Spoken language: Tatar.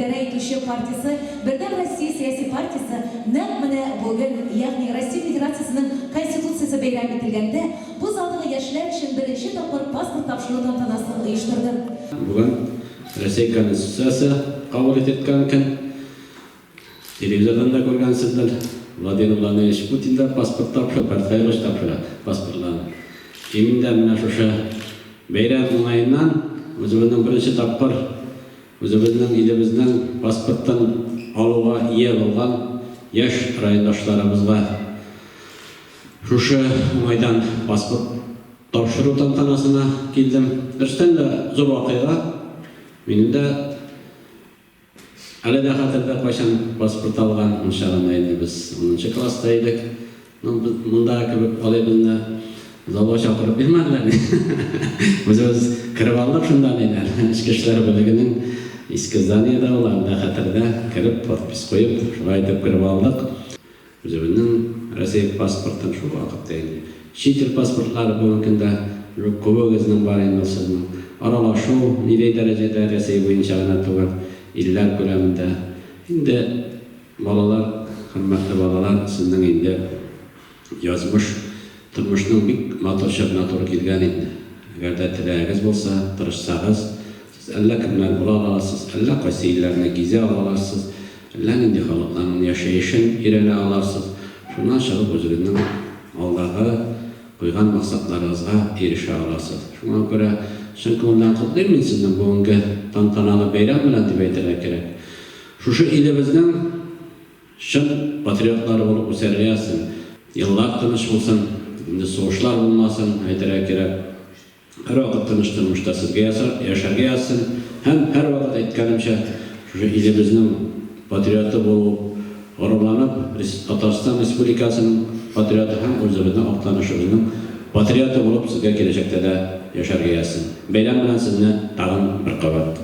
идарә итүче партиясе, Бердәм Россия сәяси партиясе нәкъ менә бүген, ягъни Россия Федерациясенең Конституциясе бәйрәм ителгәндә, бу залдагы яшьләр өчен беренче тапкыр паспорт тапшыру тантанасын оештырды. Бүген Рәсәй Конституциясе кабул ителгән көн. Телевизордан да күргәнсездер, Владимир Владимирович Путин да паспорт тапшыра, Портфелевич тапшыра паспортларны. И мин дә менә шушы бәйрәм уңаеннан үзебезнең беренче тапкыр үзебезнең илебезнең паспортын алуга ия булган яшь райондашларыбызга шушы уңайдан паспорт тапшыру тантанасына килдем. Дөрестән дә зур вакыйга. Минем дә Әле дә хәтердә, кайчан паспорт алган, ул чагында инде без унынчы класста идек. Ну, без монда кебек алай безне залга чакырып бирмәделәр. Үзебез кереп алдык шунда ниләр, эчке эшләр бүлегенең иске зданиедә ул, әле дә хәтердә, кереп, подпись куеп, шулай итеп кереп алдык. Үзебезнең Рәсәй паспортын шул вакытта инде. Чит ил паспортлары бүгенге көндә юк, күбегезнең бар инде ул сезнең. Аралашу нидәй дәрәҗәдә, Рәсәй буенча гына түгел, илләр күләмендә. Инде балалар, хөрмәтле балалар, сезнең инде язмыш тормышның бик матур чорына туры килгән инде. Әгәр дә теләгегез булса, тырышсагыз, сез әллә кемнәр була аласыз, әллә кайсы илләрне гизә алаларсыз. Әллә нинди халыкларның яшәешен өйрәнә аларсыз, шуннан чыгып үзегезнең алдагы куйган максатларыгызга ирешә аласыз. Шуңа күрә чын күңелдән котлыйм мин сезне бүгенге тантаналы бәйрәм белән дип әйтергә кирәк. Шушы илебезнең чын патриотлары булып үсәргә язсын. Еллар тыныч булсын, инде сугышлар булмасын, әйтергә кирәк. Һәрвакыт тыныч тормышта сезгә яшәргә язсын һәм, һәрвакыт әйткәнемчә, шушы илебезнең патриоты булу горурланып, Татарстан Республикасының патриоты һәм үзебезнең Актанышыбызның патриоты булып сезгә киләчәктә дә яшәргә язсын. Бәйрәм белән сезне тагын бер кабат!